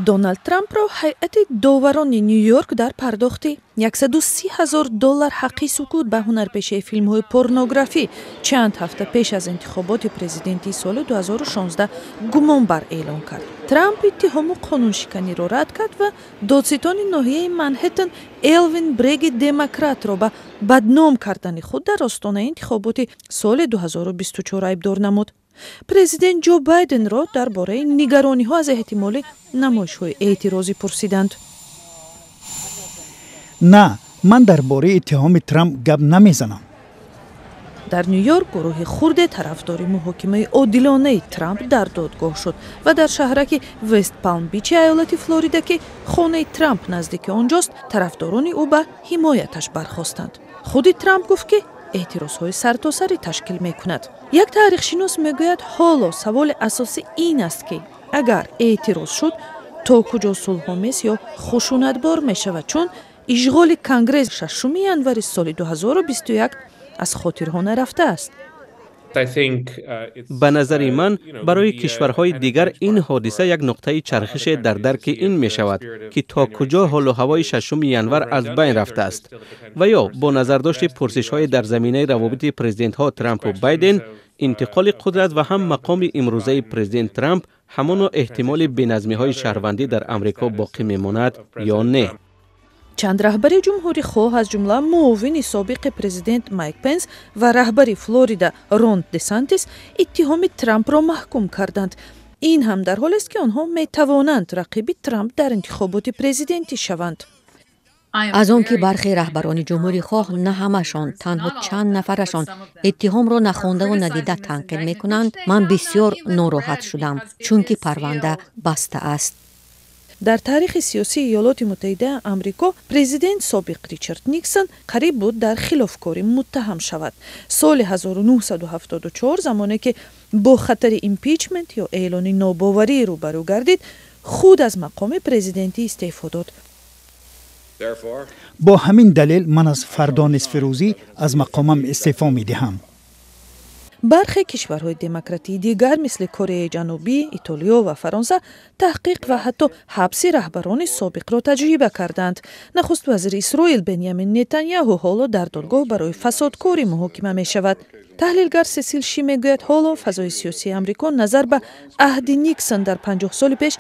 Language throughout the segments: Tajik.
Доналд Трампро ҳайати доварони Ню-Йорк дар пардохти 130 ҳазор доллар ҳаққи сукут ба ҳунарпешаи филмҳои порнографӣ чанд ҳафта пеш аз интихоботи президентии соли 2016 гумонбар эълон кард. Трамп иттиҳому қонуншиканиро рад кард ва додситони ноҳияи Манҳеттен Элвин Бреги демократро ба бадном кардани худ дар остонаи интихоботи соли 2024 айбдор намуд. Президент Ҷо Байденро дар бораи нигарониҳо аз эҳтимоли намоишҳои эътирозӣ пурсиданд. На, ман дар бораи иттиҳоми Трамп гап намезанам. Дар Ню-Йорк гурӯҳи хурде тарафдори муҳокимаи одилонаи Трамп дар додгоҳ шуд ва дар шаҳраки Вест Палм Бичи аёлати Флорида, ки хонаи Трамп наздики он ҷост, тарафдорони ӯ ба ҳимояташ бархостанд. Худи Трамп гуфт, ки эътирозҳои сартосарӣ ташкил мекунад. Як таърихшинос мегӯяд, ҳоло саволи асосӣ ин аст, ки агар эътироз шуд, то куҷо сулҳомез ё хушунатбор мешавад, чун ишғоли Конгресс 6 январи соли 2021 аз хотирҳо нарафтааст. Ба назари ман, барои кишварҳои дигар ин ҳодиса як нуқтаи чархише дар дарки ин мешавад, ки то куҷо ҳолу ҳавои 6 январ аз байн рафтааст ва ё бо назардошти пурсишҳои дар заминаи равобити президентҳо Трампу Байден, интиқоли қудрат ва ҳам мақоми имрӯзаи президент Трамп, ҳамоно эҳтимоли беназмиҳои шаҳрвандӣ дар Амрико боқӣ мемонад ё не. Чанд раҳбари ҷумҳурихоҳ, аз ҷумла муовини собиқи президент Майк Пенс ва раҳбари Флорида Рон Десантис, иттиҳоми Трампро маҳкум карданд. Ин ҳам дар ҳолест, ки онҳо метавонанд рақиби Трамп дар интихоботи президентӣ шаванд. Аз он ки бархе раҳбарони ҷумҳурихоҳ, на ҳамашон, танҳо чанд нафарашон, иттиҳомро нахондаву надида танқид мекунанд, ман бисёр нороҳат шудам, чунки парванда баста аст. Дар таърихи сиёсии Иёлоти Муттаҳидаи Амрико президент собиқ Ричард Никсон қариб буд дар хилофкорӣ муттаҳам шавад. Соли 1974, замоне ки бо хатари импичмент ё эълони нобоварӣ рӯбарӯ гардид, худ аз мақоми президентӣ истеъфо дод. Бо ҳамин далел ман аз фардо нисфирӯзӣ аз мақомам истеъфо медиҳам. Бархе кишварҳои демократии дигар, мисли Кореяи Ҷанубӣ, Итолиё ва Фаронса, таҳқиқ ва ҳатто ҳабси раҳбарони собиқро таҷриба карданд. Нахуст вазири Исроил Бенямин Нетаняҳу ҳоло дар додгоҳ барои фасодкорӣ муҳокима мешавад. Таҳлилгар Сесил Ши мегӯяд, ҳоло фазои сиёсии Амрико назар ба аҳди Никсон дар 50 соли пеш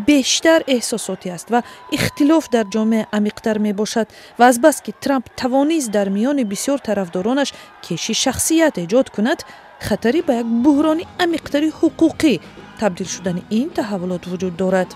бештар эҳсосотӣ аст ва ихтилоф дар ҷомеа амиқтар мебошад ва азбаски Трамп тавонист дар миёни бисёр тарафдоронаш кеши шахсият эҷод кунад, хатари ба як буҳрони амиқтари ҳуқуқӣ табдил шудани ин таҳаввулот вуҷуд дорад.